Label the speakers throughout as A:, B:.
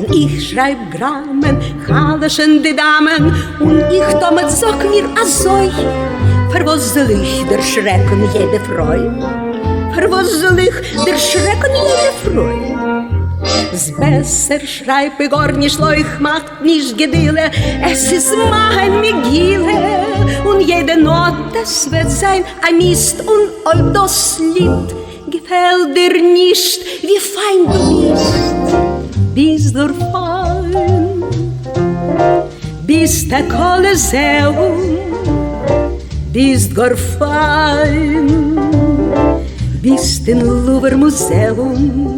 A: ווען איך שרייב גראמען, חלש'ן די דאמען, און איך תמיד זאג מיר אזוי, פארוואס זאל איך דערשרעקן יעדע פרוי? פארוואס זאל איך דערשרעקן יעדע פרוי? ס'בעסער שרייב איך גארנישט לא איך מאך נישט גדילה, עס איז מיין מגילה, און יעדע נאטע ס'וועט זיין א מיסט, און אויב דאס ליד געפעלט דיר נישט ווי פיין דו ביסט, ביסט גאר פיין, ביסט א קאלעזעאום, ביסט גאר פיין, ביסט אין לואווער מוזעאום,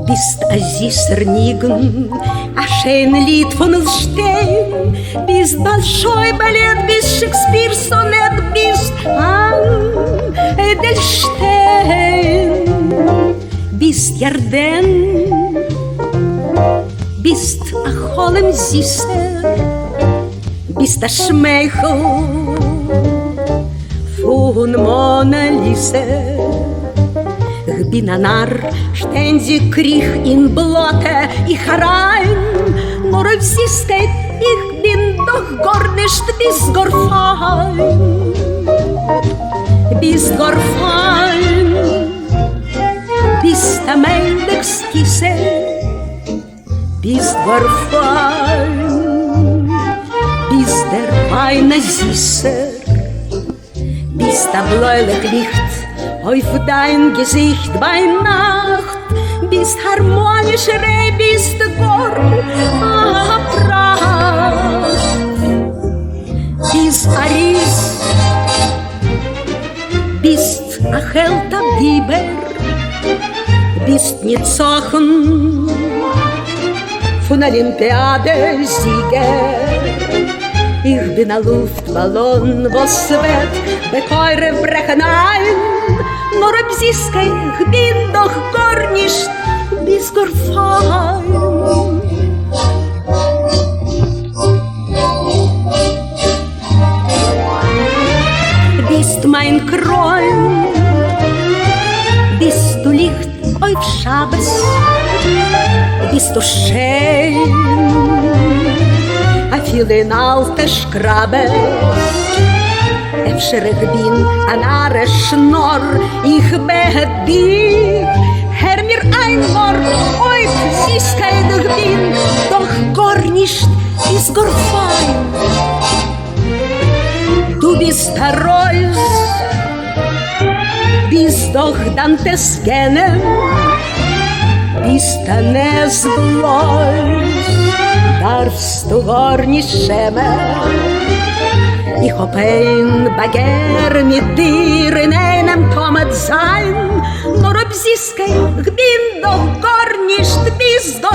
A: ביסט א זיסער ניגון, א שיין ליד פון עלשטיין, ביסט באלשוי באלעט, ביסט שעקספיר סאנעט, ביסט אן עדעלשטיין, ביסט ירדן, ביסט א חלום זיסער, ביסט א שמייכל פון מאנא ליסע. כ'בין א נאר, שטענדיג קריך אין בלאטע איך אריין, נאר אויף זיסקייט איך בין דאך גארנישט, ביסט גאר פיין, ביסט גאר פיין, ביסט א מלך'ס כיסא, ביסט גאר פיין, ביסט דער וויין א זיסער. ביסט א בלוילעך ליכט אויף דיין געזיכט ביינאכט, ביסט הארמאניש ריין, ביסט גאר א פראכט, ביסט א ריז, ביסט א העלד א גיבור, ביסט ניצחון פון אלימפיאדע זיגער. איך בין א לופט באלאן וואס וועט בקרוב ברעכן איין, נאר אויב זיסקייט כ'בין דאך גארנישט ביסט גאר פיין. ביסט מיין קרוין, ביסטו ליכט אויף שבת, ביסטו שיין אפילו אין אלטע שקראבעס, אפשר איך בין א נאריש נאר, איך בעט דיך הער מיר איין נאר, אויב זיסקייט איך בין דאך גארנישט ביסט גאר פיין, דו ביסט א רויז. ביסט דאך דאנטעס גיהנום, ביסט א נס בלויז, דארפסטו גארנישט שעמען. איך האב איין באגער מיט דיר אינאיינעם תמיד זיין, נאר אויב זיסקייט כ'בין דאך גארנישט ביסט.